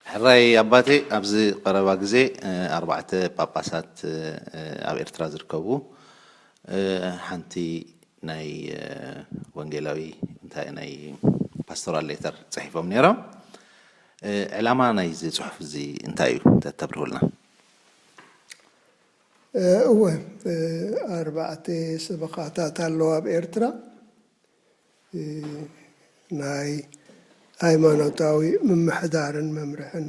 ሕራይ ኣባቴ፣ ኣብዚ ቀረባ ግዜ ኣርባዕተ ጳጳሳት ኣብ ኤርትራ ዝርከቡ ሓንቲ ናይ ወንጌላዊ እንታይ ናይ ፓስቶራል ሌተር ጽሒፎም ነይሮም። ዕላማ ናይዚ ጽሑፍ እዚ እንታይ እዩ? እንተተብርሁልና። እወ፣ ኣርባዕተ ሰበኻታት ኣለዋ ኣብ ኤርትራ። ናይ ሃይማኖታዊ ምምሕዳርን መምርሕን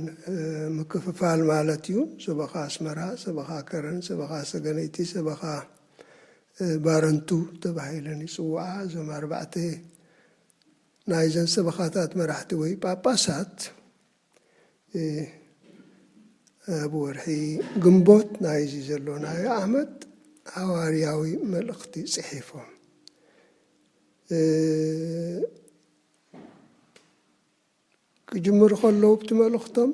ምክፍፋል ማለት እዩ። ሰበኻ ኣስመራ፣ ሰበኻ ከረን፣ ሰበኻ ሰገነይቲ፣ ሰበኻ ባረንቱ ተባሂለን ይፅውዓ። እዞም ኣርባዕተ ናይዘን ሰበኻታት መራሕቲ ወይ ጳጳሳት ኣብ ወርሒ ግንቦት ናይዚ ዘሎናዮ ዓመት ሃዋርያዊ መልእኽቲ ጽሒፎም። ክጅምሩ ከለዉ ብቲ መልእኽቶም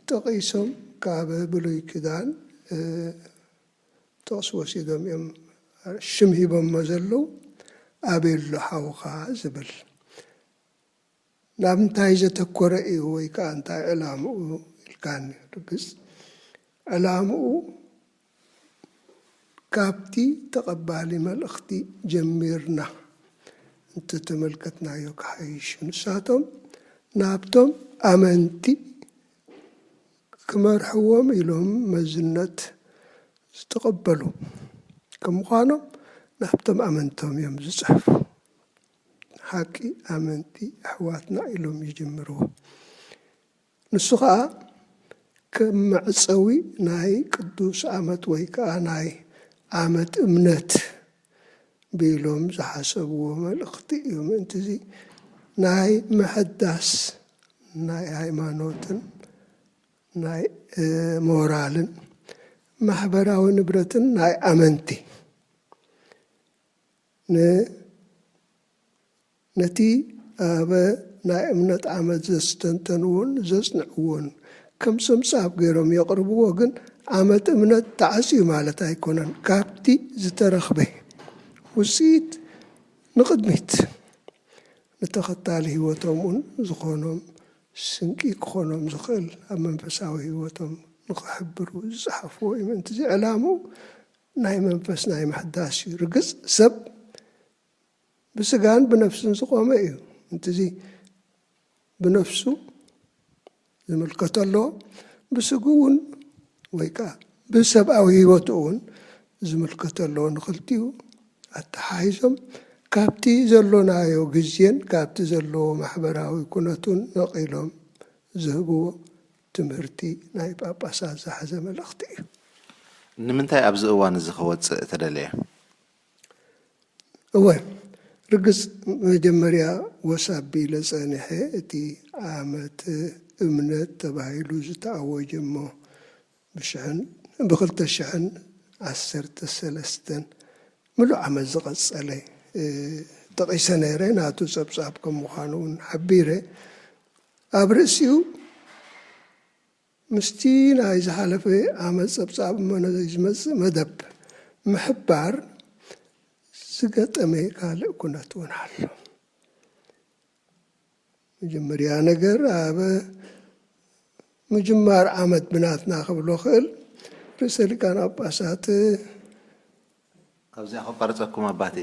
ጠቒሶም ካብ ብሉይ ኪዳን ጥቕሲ ወሲዶም እዮም ሽም ሂቦሞ ዘለዉ። ኣበይ ኣሎ ሓውኻ ዝብል ናብ እንታይ ዘተኮረ እዩ ወይ ከዓ እንታይ ዕላምኡ ኢልካኒ ርግፅ ዕላምኡ ካብቲ ተቐባሊ መልእኽቲ ጀሚርና እንተተመልከትናዮ ክሓይሽ እዩ። ንሳቶም ናብቶም ኣመንቲ ክመርሕዎም ኢሎም መዝነት ዝተቐበሉ ከም ምዃኖም ናብቶም ኣመንቶም እዮም ዝፅሕፉ። ሓቂ ኣመንቲ ኣሕዋትና ኢሎም ይጅምርዎ። ንሱ ኸዓ ከም መዕፀዊ ናይ ቅዱስ ዓመት ወይ ከዓ ናይ ዓመት እምነት ብኢሎም ዝሓሰብዎ መልእኽቲ እዩ። ምእንትዚ ናይ ምሕዳስ ናይ ሃይማኖትን ናይ ሞራልን ማሕበራዊ ንብረትን ናይ ኣመንቲ ነቲ ኣብ ናይ እምነት ዓመት ዘስተንተንዎን ዘጽንዕዎን ከም ጸብጻብ ገይሮም የቕርብዎ። ግን ዓመት እምነት ተዓጽዩ ማለት ኣይኮነን። ካብቲ ዝተረኽበ ውጽኢት ንቕድሚት ንተኸታሊ ህይወቶም እውን ዝኾኖም ስንቂ ክኾኖም ዝኽእል ኣብ መንፈሳዊ ህይወቶም ንኽሕብሩ ዝጸሓፍዎ እዩ። ምእንቲ እዚ ዕላምኡ ናይ መንፈስ ናይ ምሕዳስ እዩ። ርግጽ ሰብ ብስጋን ብነፍስን ዝቖመ እዩ። ምእንቲ እዚ ብነፍሱ ዝምልከቶ ኣለዎ፣ ብስግኡ እውን ወይ ከዓ ብሰብኣዊ ህይወቱ እውን ዝምልከቶ ኣለዎ። ንኽልቲኡ ኣተሓሒዞም ካብቲ ዘሎናዮ ግዜን ካብቲ ዘለዎ ማሕበራዊ ኩነቱን ነቒሎም ዝህብዎ ትምህርቲ ናይ ጳጳሳት ዝሓዘ መልእኽቲ እዩ። ንምንታይ ኣብዚ እዋን እዚ ክወፅእ ተደለየ? እወ፣ ርግጽ መጀመርያ ወስ ኣቢለ ጸኒሐ እቲ ዓመት እምነት ተባሂሉ ዝተኣወጀ እሞ ብሽሕን ብኽልተ ሽሕን ዓሰርተ ሰለስተን ምሉእ ዓመት ዝቐጸለ ጠቒሰ ነይረ። ናቱ ጸብጻብ ከም ምዃኑ እውን ሓቢረ። ኣብ ርእሲኡ ምስቲ ናይ ዝሓለፈ ዓመት ጸብጻብ እሞ ነዚ ዝመጽእ መደብ ምሕባር ዝገጠመ ካልእ ኩነት እውን ኣሎ። መጀመርያ ነገር ኣብ ምጅማር ዓመት ብናትና ክብሎ ክእል ርእሰ ሊቃነ ጳጳሳት ካብዚኣ ከቋርፀኩም ኣባቴ፣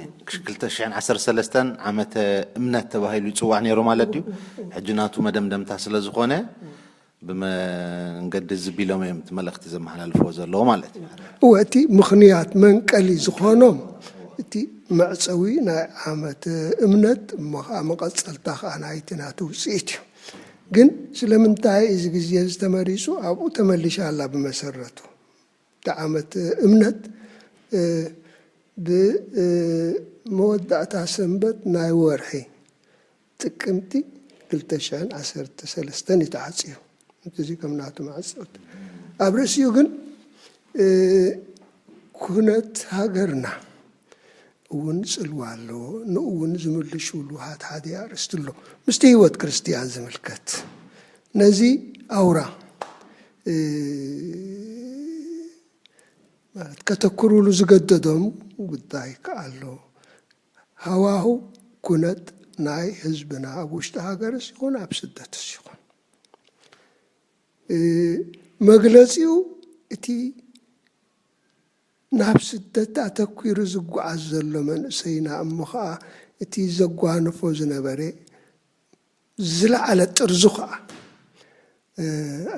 ክልተ ሽሕን ዓሰርተ ሰለስተን ዓመተ እምነት ተባሂሉ ይፅዋዕ ነይሩ ማለት ድዩ? ሕጂ ናቱ መደምደምታ ስለ ዝኾነ ብመንገዲ እዚ ቢሎም እዮም እቲ መልእኽቲ ዘመሓላልፍዎ ዘለዎ ማለት እዩ። እወ፣ እቲ ምኽንያት መንቀሊ ዝኾኖም እቲ መዕፀዊ ናይ ዓመተ እምነት እሞ ከዓ መቐፀልታ ከዓ ናይቲ ናቱ ውፅኢት እዩ። ግን ስለምንታይ እዚ ግዜ ዝተመሪፁ ኣብኡ ተመሊሻ ኣላ። ብመሰረቱ እቲ ዓመት እምነት ብመወዳእታ ሰንበት ናይ ወርሒ ጥቅምቲ ክልተ ሽሕን ዓሰርተ ሰለስተን እዩ ተዓፅዩ። እዚ ከም ናቱ መዓፀውቲ ኣብ ርእሲኡ ግን ኩነት ሃገርና እውን ፅልዋ ኣለዎ። ንኡ እውን ዝምልሹ ውሉሃት ሓደ ኣርእስቲ ኣሎ ምስቲ ህይወት ክርስትያን ዝምልከት ነዚ ኣውራ ማለት ከተክሩሉ ዝገደዶም ጉዳይ ከኣሎ ሃዋሁ ኩነት ናይ ህዝብና ኣብ ውሽጢ ሃገርስ ይኹን ኣብ ስደትስ ይኹን መግለፂኡ እቲ ናብ ስደት ኣተኲሩ ዝጓዓዝ ዘሎ መንእሰይና እሞ ኸዓ እቲ ዘጓንፎ ዝነበረ ዝለዓለ ጥርዙ ኸዓ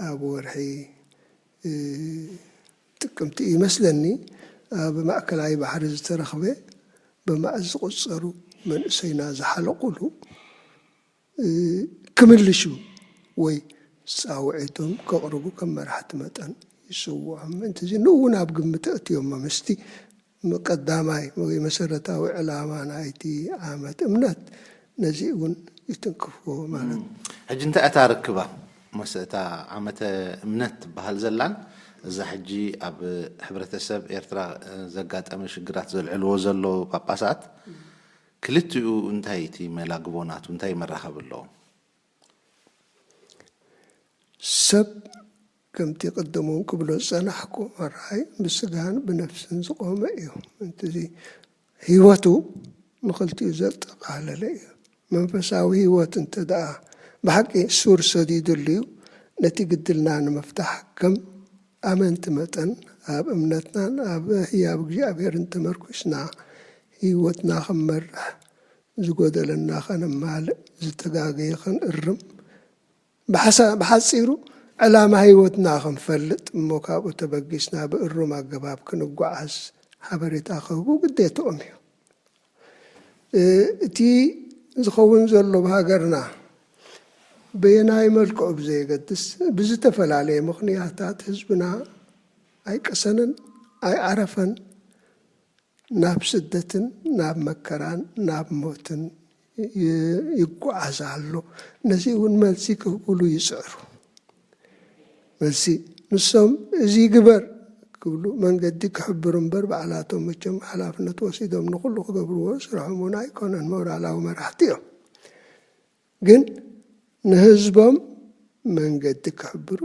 ኣብ ወርሒ ጥቅምቲ እዩ ይመስለኒ ኣብ ማእከላይ ባሕሪ ዝተረኽበ ብመኣት ዝቑጸሩ መንእሰይና ዝሓለቑሉ ክምልሹ ወይ ጻውዒቶም ከቕርቡ ከም መራሕቲ መጠን ይስውዖም። ምእንቲ እዚ ንእውን ኣብ ግምት ኣእትዮሞ ምስቲ ቀዳማይ ወይ መሰረታዊ ዕላማ ናይቲ ዓመት እምነት ነዚ እውን ይትንክፍዎ ማለት እዩ። ሕጂ እንታይ እታ ርክባ ምስ እታ ዓመተ እምነት ትበሃል ዘላን እዛ ሕጂ ኣብ ሕብረተሰብ ኤርትራ ዘጋጠመ ሽግራት ዘልዕልዎ ዘለዉ ጳጳሳት ክልቲኡ እንታይ እቲ መላግቦ ናቱ እንታይ መራኸቢ ኣለዎ? ሰብ ከምቲ ቅድም እውን ክብሎ ዝጸናሕኩ መርዓይ ብስጋን ብነፍስን ዝቆመ እዩ። እንት ህይወቱ ንኽልቲኡ ዘጠቓለለ እዩ። መንፈሳዊ ህይወት እንተ ደኣ ብሓቂ ሱር ሰዲዱሉ እዩ፣ ነቲ ግድልና ንምፍታሕ ከም ኣመንቲ መጠን ኣብ እምነትናን ኣብ ህያብ እግዚኣብሔርን ተመርኩስና ህይወትና ክንመርሕ ዝጎደለና ኸነማልእ ዝተጋገየ ኸንእርም ብሓሳ- ብሓፂሩ ዕላማ ህይወትና ክንፈልጥ እሞ ካብኡ ተበጊስና ብእሩም ኣገባብ ክንጓዓዝ ሓበሬታ ክህቡ ግዴትኦም እዩ። እቲ ዝኸውን ዘሎ ብሃገርና በየናይ መልክዑ ብዘየገድስ ብዝተፈላለየ ምኽንያታት ህዝብና ኣይቀሰነን ኣይዓረፈን ናብ ስደትን ናብ መከራን ናብ ሞትን ይጓዓዝ ኣሎ። ነዚ እውን መልሲ ክህብሉ ይፅዕሩ። መልሲ ንሶም እዚ ግበር ክብሉ መንገዲ ክሕብሩ እምበር ባዕላቶም መቸም ሓላፍነት ወሲዶም ንኩሉ ክገብርዎ ስርሖም እውን ኣይኮነን። ሞራላዊ መራሕቲ እዮም። ግን ንህዝቦም መንገዲ ክሕብሩ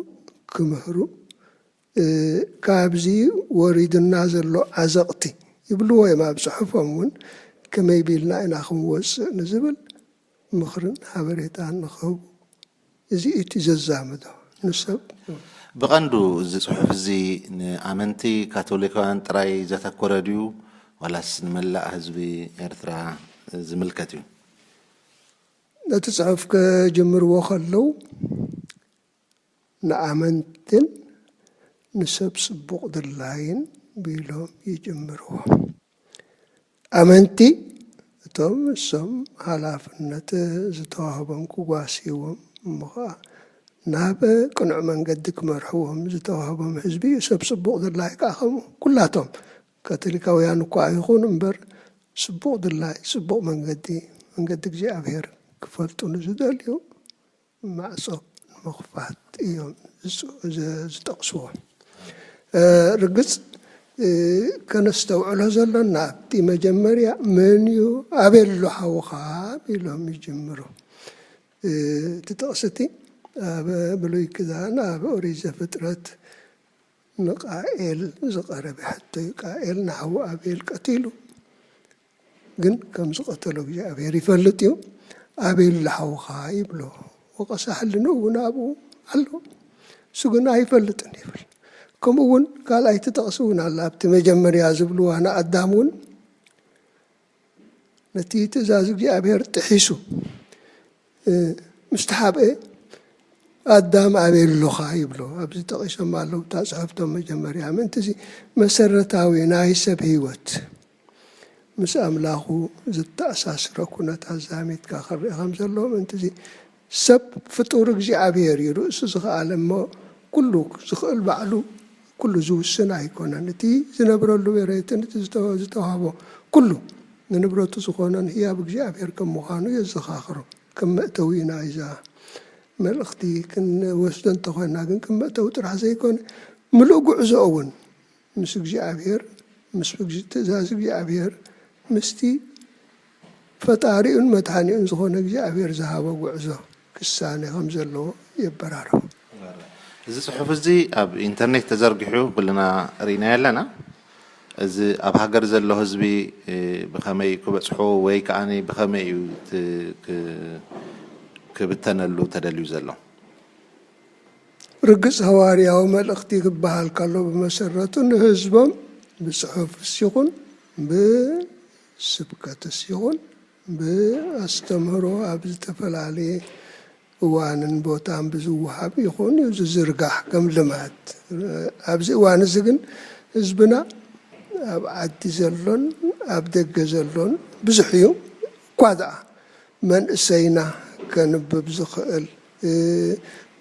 ክምህሩ ካብዚ ወሪዱና ዘሎ ዓዘቕቲ ይብልዎ እዮም ኣብ ፅሑፎም እውን ከመይ ቢልና ኢና ክንወፅእ ንዝብል ምኽርን ሓበሬታን ንኽህቡ እዚ እቲ ዘዛምዶ ንሰብ ብቐንዱ እዚ ፅሑፍ እዚ ንኣመንቲ ካቶሊካውያን ጥራይ ዘተኮረ ድዩ ዋላስ ንመላእ ህዝቢ ኤርትራ ዝምልከት እዩ? ነቲ ጽሑፍ ክጅምርዎ ከለዉ ንኣመንትን ንሰብ ጽቡቕ ድላይን ቢሎም ይጅምርዎ። ኣመንቲ እቶም እሶም ሃላፍነት ዝተዋህቦም ክጓስይዎም እሞ ኸዓ ናብ ቅኑዕ መንገዲ ክመርሕዎም ዝተዋህቦም ህዝቢ እዩ። ሰብ ጽቡቕ ድላይ ከዓ ከምኡ ኩላቶም ካቶሊካውያን እኳ ይኹኑ እምበር ጽቡቕ ድላይ፣ ጽቡቕ መንገዲ፣ መንገዲ እግዚኣብሔር ክፈልጡ ንዝደልዩ ማዕጾ ንምኽፋት እዮም ዝጠቕስዎ። ርግጽ ከነስተውዕሎ ዘሎና ኣብቲ መጀመርያ መን እዩ ኣበይ ኣሎ ሓውኻ ኢሎም ይጅምሩ። እቲ ጥቕስቲ ኣብ ብሉይ ክዳን ኣብ ኦሪት ዘፍጥረት ንቃኤል ዝቐረበ ሕቶ እዩ። ቃኤል ንሓዉ ኣቤል ቀቲሉ፣ ግን ከም ዝቐተሎ እግዚኣብሔር ይፈልጥ እዩ። ኣቤል ዝሓውኻ ይብሎ። ወቐሳ ሕልንኡ እውን ኣብኡ ኣሎ። እሱ ግን ኣይፈልጥን ይብል። ከምኡ እውን ካልኣይቲ ጥቕሲ እውን ኣላ። ኣብቲ መጀመርያ ዝብልዋ ንኣዳም እውን ነቲ ትእዛዝ እግዚኣብሔር ጥሒሱ ምስ ተሓብአ ኣዳም ኣበይ ኣሎኻ ይብሎ። ኣብዚ ጠቒሶም ኣለዉ እታ ጽሕፍቶም መጀመርያ ምእንቲ እዚ መሰረታዊ ናይ ሰብ ህይወት ምስ ኣምላኹ ዝተኣሳስረ ኩነታት ዛሚትካ ክርኢ ከም ዘለዎ ምእንቲ እዚ ሰብ ፍጡር እግዚኣብሔር እዩ ርእሱ ዝኸኣለ እሞ ኩሉ ዝኽእል ባዕሉ ኩሉ ዝውስን ኣይኮነን። እቲ ዝነብረሉ መሬትን እቲ ዝተዋህቦ ኩሉ ንንብረቱ ዝኾነን ህያብ እግዚኣብሔር ከም ምዃኑ የዘኻኽሮ። ከም መእተዊ ናይዛ መልእኽቲ ክንወስዶ እንተኾይና ግን ከም መእተዊ ጥራሕ ዘይኮነ ምሉእ ጉዕዞ እውን ምስ እግዚኣብሔር ምስ ትእዛዝ እግዚኣብሔር ምስቲ ፈጣሪኡን መድሓኒኡን ዝኾነ እግዚኣብሔር ዝሃቦ ጉዕዞ ክሳነ ከም ዘለዎ የበራርሁ። እዚ ፅሑፍ እዚ ኣብ ኢንተርኔት ተዘርጊሑ ኩልና ርኢናዮ ኣለና። እዚ ኣብ ሃገር ዘሎ ህዝቢ ብኸመይ ክበፅሖ ወይ ከዓ ብኸመይ እዩ ክብተነሉ ተደልዩ ዘሎ? ርግጽ ሃዋርያዊ መልእኽቲ ክበሃል ከሎ ብመሰረቱ ንህዝቦም ብጽሑፍስ ይኹን ብስብከትስ ይኹን ብኣስተምህሮ ኣብ ዝተፈላለየ እዋንን ቦታን ብዝወሃብ ይኹን እዩ ዝዝርጋሕ ከም ልማድ። ኣብዚ እዋን እዚ ግን ህዝብና ኣብ ዓዲ ዘሎን ኣብ ደገ ዘሎን ብዙሕ እዩ። እኳ ደኣ መንእሰይና ከንብብ ዝኽእል፣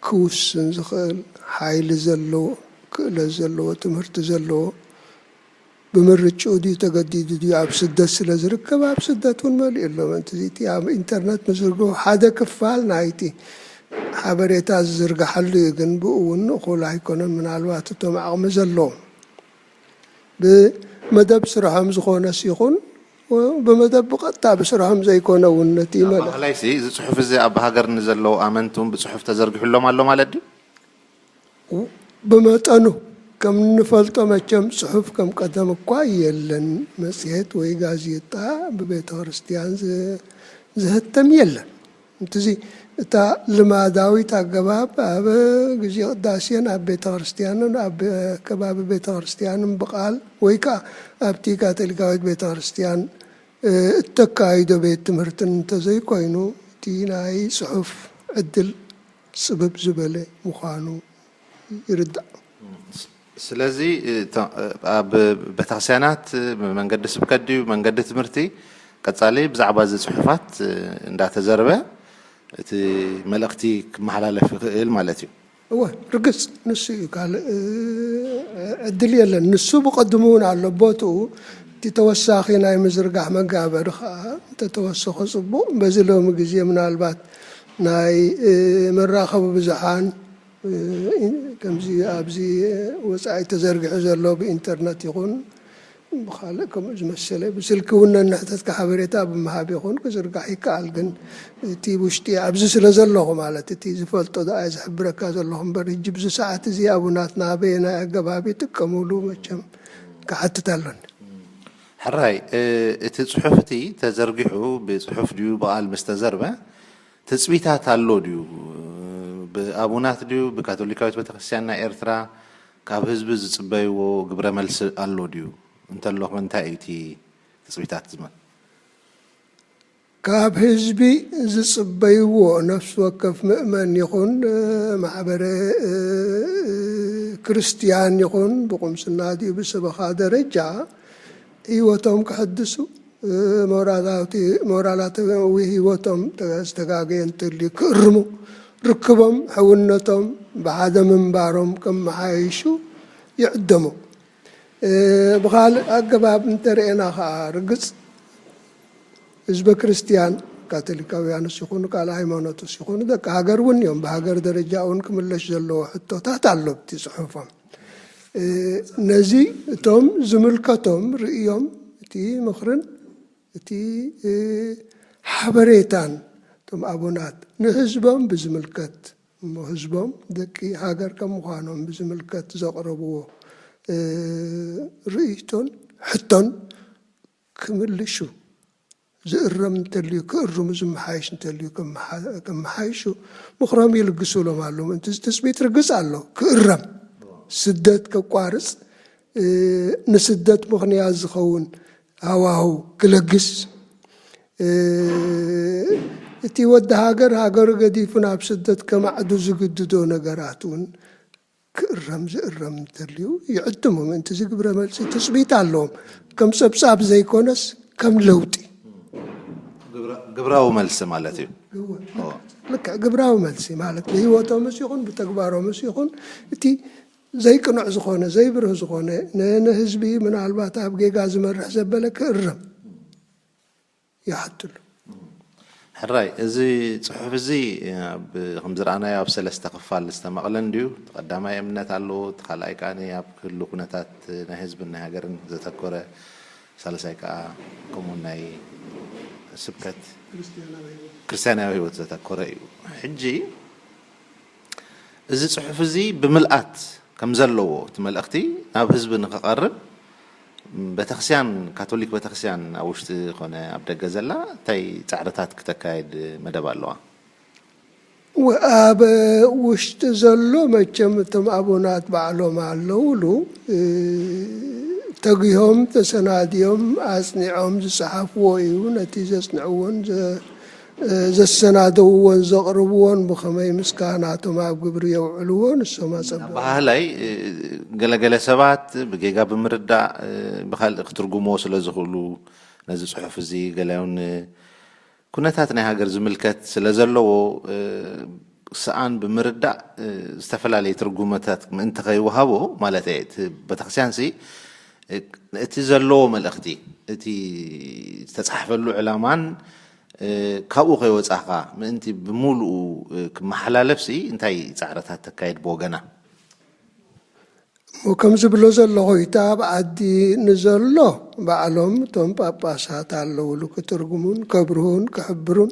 ክውስን ዝኽእል፣ ሓይሊ ዘለዎ፣ ክእለት ዘለዎ፣ ትምህርቲ ዘለዎ፣ ብምርጭኡ ድዩ ተገዲዱ ድዩ ኣብ ስደት ስለ ዝርከብ ኣብ ስደት እውን መሊኡ ኣሎ። ምእንቲ እቲ ኣብ ኢንተርነት ምዝርግሑ ሓደ ክፋል ናይቲ ሓበሬታ ዝዝርግሓሉ እዩ። ግን ብኡ እውን እኹል ኣይኮነን። ምናልባት እቶም ዓቕሚ ዘለዎም ብመደብ ስርሖም ዝኾነስ ይኹን ብመደብ ብቐጥታ ብስርሖም ዘይኮነ እውን ነቲ መለ ኣባህላይሲ እዚ ፅሑፍ እዚ ኣብ ሃገር ንዘለዉ ኣመንቱን ብፅሑፍ ተዘርጊሑሎም ኣሎ ማለት ድዩ? ብመጠኑ ከም እንፈልጦ መቸም ጽሑፍ ከም ቀደም እኳ የለን። መጽሔት ወይ ጋዜጣ ብቤተ ክርስቲያን ዝህተም የለን። እንትዚ እታ ልማዳዊት ኣገባብ ኣብ ግዜ ቅዳሴን ኣብ ቤተ ክርስቲያንን ኣብ ከባቢ ቤተ ክርስቲያንን ብቃል ወይ ከዓ ኣብቲ ካቶሊካዊት ቤተ ክርስቲያን እተካይዶ ቤት ትምህርትን እንተዘይኮይኑ እቲ ናይ ጽሑፍ ዕድል ጽብብ ዝበለ ምዃኑ ይርዳእ። ስለዚ ኣብ ቤተክርስትያናት ብመንገዲ ስብከት ድዩ መንገዲ ትምህርቲ ቀጻሊ ብዛዕባ እዚ ጽሑፋት እንዳተዘርበ እቲ መልእኽቲ ክመሓላለፍ ይኽእል ማለት እዩ። እወ፣ ርግጽ ንሱ እዩ። ካልእ ዕድል የለን። ንሱ ብቐድሙ እውን ኣሎ። ቦትኡ እቲ ተወሳኺ ናይ ምዝርጋሕ መጋበሪ ከዓ እንተተወሰኸ ጽቡቕ። በዚ ሎሚ ግዜ ምናልባት ናይ መራኸቢ ብዙሓን ከምዚ ኣብዚ ወፃኢ ተዘርጊሑ ዘሎ ብኢንተርነት ይኹን ብካልእ ከምኡ ዝመሰለ ብስልኪ እውን ነንሕተትካ ሓበሬታ ብምሃብ ይኹን ክዝርጋሕ ይከኣል። ግን እቲ ውሽጢ ኣብዚ ስለ ዘለኹ ማለት እቲ ዝፈልጦ ደኣ ዝሕብረካ ዘለኹ እምበር ሕጂ ብዚ ሰዓት እዚ ኣቡናትና በየናይ ኣገባብ ይጥቀሙሉ መቸም ክሓትት ኣሎኒ። ሕራይ እቲ ጽሑፍ እቲ ተዘርጊሑ ብጽሑፍ ድዩ ብቓል ምስ ተዘርበ ትጽቢታት ኣሎ ድዩ? ብኣቡናት ድዩ ብካቶሊካዊት ቤተክርስትያን ናይ ኤርትራ ካብ ህዝቢ ዝጽበይዎ ግብረ መልሲ ኣሎ ድዩ? እንተሎ እንታይ እዩ እቲ ትጽቢታት ዝመ ካብ ህዝቢ ዝጽበይዎ ነፍሲ ወከፍ ምእመን ይኹን ማሕበረ ክርስትያን ይኹን ብቁምስና ድዩ ብሰበኻ ደረጃ ህይወቶም ክሕድሱ ሞራላዊ ህይወቶም ዝተጋገየ እንትልዩ ክእርሙ፣ ርክቦም፣ ሕውነቶም፣ ብሓደ ምንባሮም ከመሓይሹ ይዕደሙ። ብኻልእ ኣገባብ እንተርኤና ኸዓ ርግጽ ህዝበ ክርስትያን ካቶሊካውያንስ ይኹኑ ካልእ ሃይማኖትስ ይኹኑ ደቂ ሃገር እውን እዮም። ብሃገር ደረጃ እውን ክምለሽ ዘለዎ ሕቶታት ኣሎ ኣብቲ ጽሑፎም። ነዚ እቶም ዝምልከቶም ርእዮም እቲ ምኽርን እቲ ሓበሬታን እቶም ኣቡናት ንህዝቦም ብዝምልከት እሞ ህዝቦም ደቂ ሃገር ከም ምዃኖም ብዝምልከት ዘቕረብዎ ርእይቶን ሕቶን ክምልሹ ዝእረም እንተልዩ ክእርሙ ዝመሓየሽ እንተልዩ ከመሓይሹ ምኽሮም ይልግሱሎም ኣለዉ። ምእንቲ እዚ ትፅቢት ርግፅ ኣሎ ክእረም ስደት ከቋርፅ ንስደት ምኽንያት ዝኸውን ሃዋህው ክለግስ እቲ ወዲ ሃገር ሃገሩ ገዲፉ ናብ ስደት ከማዕዱ ዝግድዶ ነገራት እውን ክእረም ዝእረም እንተልዩ ይዕድሙ። ምእንቲ እዚ ግብረ መልሲ ትፅቢት ኣለዎም። ከም ፀብፃብ ዘይኮነስ ከም ለውጢ። ግብራዊ መልሲ ማለት እዩ። ልክዕ ግብራዊ መልሲ ማለት ብህይወቶምስ ይኹን ብተግባሮምስ ይኹን እቲ ዘይቅኑዕ ዝኾነ ዘይብርህ ዝኾነ ንህዝቢ ምናልባት ኣብ ጌጋ ዝመርሕ ዘበለ ክእረም ይሓትሉ። ሕራይ እዚ ፅሑፍ እዚ ከም ዝረኣናዮ ኣብ ሰለስተ ክፋል ዝተመቕለ እንድዩ። እቲ ቀዳማይ እምነት ኣለዎ፣ እቲ ካልኣይ ከዓ ኣብ ክህሉ ኩነታት ናይ ህዝብን ናይ ሃገርን ዘተኮረ፣ ሳልሳይ ከዓ ከምኡ ናይ ስብከት ክርስትያናዊ ህይወት ዘተኮረ እዩ። ሕጂ እዚ ጽሑፍ እዚ ብምልኣት ከም ዘለዎ እቲ መልእኽቲ ናብ ህዝቢ ንኽቐርብ ቤተክርስቲያን ካቶሊክ ቤተክርስቲያን ኣብ ውሽጢ ኮነ ኣብ ደገ ዘላ እንታይ ጻዕርታት ክተካየድ መደብ ኣለዋ? ኣብ ውሽጢ ዘሎ መቸም እቶም ኣቦናት ባዕሎም ኣለውሉ። ተጊሆም ተሰናዲዮም ኣጽኒዖም ዝጸሓፍዎ እዩ። ነቲ ዘጽንዕዎን ዘሰናደውዎን ዘቕርብዎን ብኸመይ ምስ ካህናቶም ኣብ ግብሪ የውዕልዎ ንሶም ኣጸብቕ። ኣባህላይ ገለገለ ሰባት ብጌጋ ብምርዳእ ብካልእ ክትርጉምዎ ስለ ዝኽእሉ ነዚ ጽሑፍ እዚ ገሊውን ኩነታት ናይ ሃገር ዝምልከት ስለ ዘለዎ ስኣን ብምርዳእ ዝተፈላለየ ትርጉመታት ምእንቲ ከይወሃቦ ማለት እየ። እቲ ቤተክርስትያንሲ እቲ ዘለዎ መልእኽቲ እቲ ዝተፃሕፈሉ ዕላማን ካብኡ ከይወፃኻ ምእንቲ ብምሉኡ ክመሓላለፍሲ እንታይ ፃዕረታት ተካየድ ብወገና? እሞ ከም ዝብሎ ዘለኹ እቲ ኣብ ዓዲ ንዘሎ ባዕሎም እቶም ጳጳሳት ኣለውሉ ክትርጉሙን ከብርሁን ክሕብሩን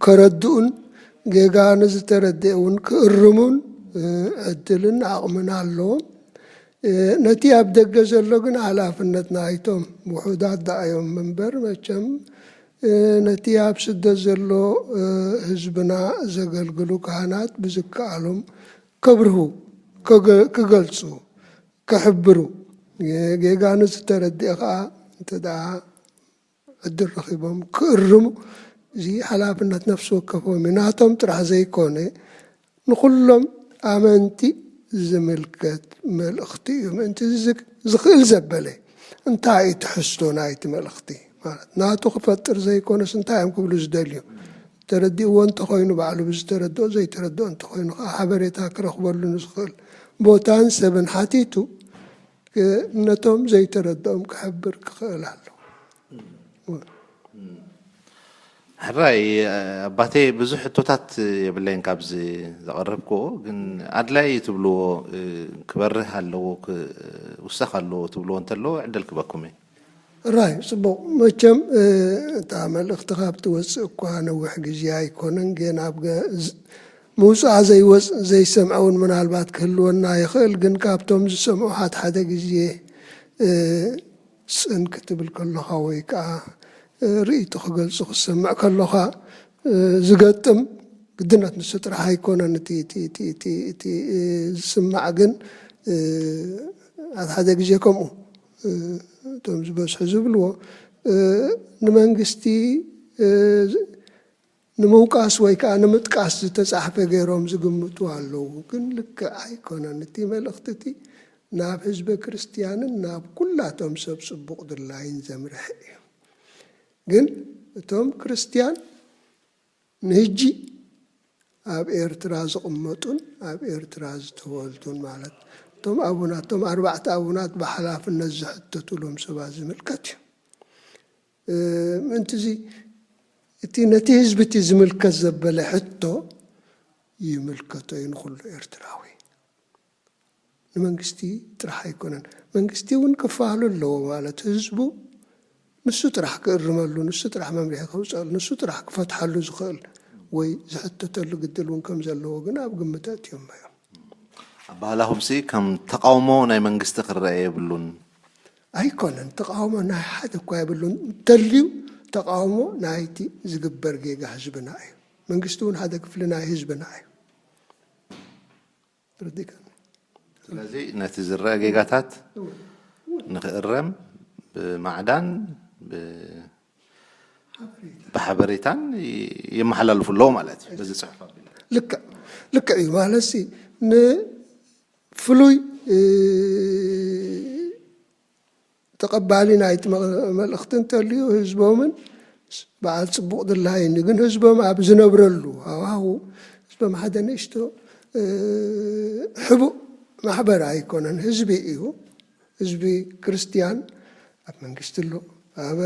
ከረድኡን ጌጋ ንዝተረድኤ እውን ክእርሙን ዕድልን ዓቕምን ኣለዎም። ነቲ ኣብ ደገ ዘሎ ግን ሓላፍነት ናይቶም ውሑዳት ደኣ እዮም እምበር መቸም ነቲ ኣብ ስደት ዘሎ ህዝብና ዘገልግሉ ካህናት ብዝከኣሎም ከብርሁ፣ ክገልፁ፣ ክሕብሩ፣ ጌጋ ንዝተረድኤ ከዓ እንተ ደኣ ዕድል ረኺቦም ክእርሙ፣ እዚ ሓላፍነት ነፍሲ ወከፎም እዩ። ናቶም ጥራሕ ዘይኮነ ንኹሎም ኣመንቲ ዝምልከት መልእኽቲ እዩ። ምእንቲ ዝኽእል ዘበለ እንታይ እዩ ትሕዝቶ ናይቲ መልእኽቲ? ማለት ናቱ ክፈጥር ዘይኮነስ እንታይ እዮም ክብሉ ዝደልዩ? ተረዲእዎ እንተኾይኑ ባዕሉ ብዝተረድኦ፣ ዘይተረድኦ እንተኾይኑ ከዓ ሓበሬታ ክረኽበሉ ንዝኽእል ቦታን ሰብን ሓቲቱ ነቶም ዘይተረድኦም ክሕብር ክኽእል ኣለዎ። ሕራይ ኣባቴ ብዙሕ ሕቶታት የብለይን ካብዚ ዘቐረብክዎ፣ ግን ኣድላይ ትብልዎ ክበርህ ኣለዎ ክውሰኽ ኣለዎ ትብልዎ እንተለዎ ዕድል ክበኩም እየ። ራይ ጽቡቕ። መቸም እታ መልእኽቲ ካብ ትወፅእ እኳ ነዊሕ ግዜ ኣይኮነን፣ ግን ኣብ ምውፅኣ ዘይወፅ ዘይሰምዐ እውን ምናልባት ክህልወና ይኽእል። ግን ካብቶም ዝሰምዑ ሓደ ሓደ ግዜ ስእን ክትብል ከለኻ ወይ ከዓ ርእይቶ ክገልፁ ክሰምዕ ከለኻ ዝገጥም ግድነት ንሱ ጥራሕ ኣይኮነን። እቲ ዝስማዕ ግን ሓደ ሓደ ግዜ ከምኡ እቶም ዝበዝሑ ዝብልዎ ንመንግስቲ ንምውቃስ ወይ ከዓ ንምጥቃስ ዝተፃሕፈ ገይሮም ዝግምቱ ኣለዉ። ግን ልክዕ ኣይኮነን። እቲ መልእኽቲ እቲ ናብ ህዝበ ክርስትያንን ናብ ኩላቶም ሰብ ፅቡቕ ድላይን ዘምርሕ እዩ። ግን እቶም ክርስትያን ንህጂ ኣብ ኤርትራ ዝቕመጡን ኣብ ኤርትራ ዝተወልዱን ማለት እቶም ኣቡናት እቶም ኣርባዕተ ኣቡናት ብሓላፍነት ዝሕተቱሎም ሰባት ዝምልከት እዩ። ምእንቲ እዚ እቲ ነቲ ህዝቢ እቲ ዝምልከት ዘበለ ሕቶ ይምልከቶ እዩ ንኹሉ ኤርትራዊ። ንመንግስቲ ጥራሕ ኣይኮነን። መንግስቲ እውን ክፋሉ ኣለዎ ማለት ህዝቡ ንሱ ጥራሕ ክእርመሉ፣ ንሱ ጥራሕ መምርሒ ከውፀሉ፣ ንሱ ጥራሕ ክፈትሓሉ ዝኽእል ወይ ዝሕተተሉ ግድል እውን ከም ዘለዎ ግን ኣብ ግምት ኣእትዮም እዮም። ኣባህላኹምሲ ከም ተቃውሞ ናይ መንግስቲ ክረአ የብሉን። ኣይኮነን፣ ተቃውሞ ናይ ሓደ እኳ የብሉን። እንተልዩ ተቃውሞ ናይቲ ዝግበር ጌጋ ህዝብና እዩ። መንግስቲ እውን ሓደ ክፍሊ ናይ ህዝብና እዩ። ተረዲእካኒ? ስለዚ ነቲ ዝረአ ጌጋታት ንክእረም ብማዕዳን ብሓበሬታን የመሓላልፉ ኣለዎ ማለት እዩ። በዚ ፅሑፍ ኣቢሉ ልክዕ ልክዕ እዩ ማለት ሲ ንፍሉይ ተቐባሊ ናይቲ መልእኽቲ እንተልዩ ህዝቦምን በዓል ፅቡቕ ድላይን እዩ። ግን ህዝቦም ኣብ ዝነብረሉ ሃዋሁ ህዝቦም ሓደ ንእሽቶ ሕቡእ ማሕበር ኣይኮነን፣ ህዝቢ እዩ። ህዝቢ ክርስትያን ኣብ መንግስቲ ኣሎ፣ ኣብ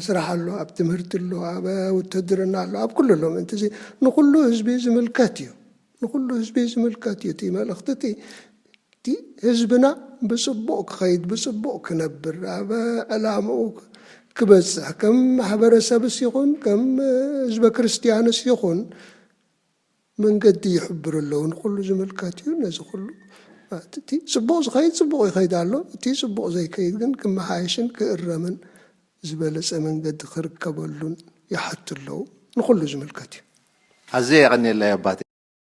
ስራሕ ኣሎ፣ ኣብ ትምህርቲ ኣሎ፣ ኣብ ውትድርና ኣሎ፣ ኣብ ኩሉ ኣሎ። ምእንቲ እዚ ንኩሉ ህዝቢ ዝምልከት እዩ። ንኩሉ ህዝቢ ዝምልከት እዩ እቲ መልእኽቲ እቲ እቲ ህዝብና ብፅቡቕ ክኸይድ ብፅቡቕ ክነብር ኣብ ዕላምኡ ክበፅሕ ከም ማሕበረሰብስ ይኹን ከም ህዝበ ክርስትያንስ ይኹን መንገዲ ይሕብሩ ኣለዉ። ንኩሉ ዝምልከት እዩ። ነዚ ኩሉ እቲ ፅቡቕ ዝኸይድ ፅቡቕ ይኸይድ ኣሎ። እቲ ፅቡቕ ዘይከይድ ግን ክመሓየሽን ክእረምን ዝበለፀ መንገዲ ክርከበሉን ይሓቱ ኣለዉ። ንኩሉ ዝምልከት እዩ። ኣዝየ የቐንየለይ ኣባቴ።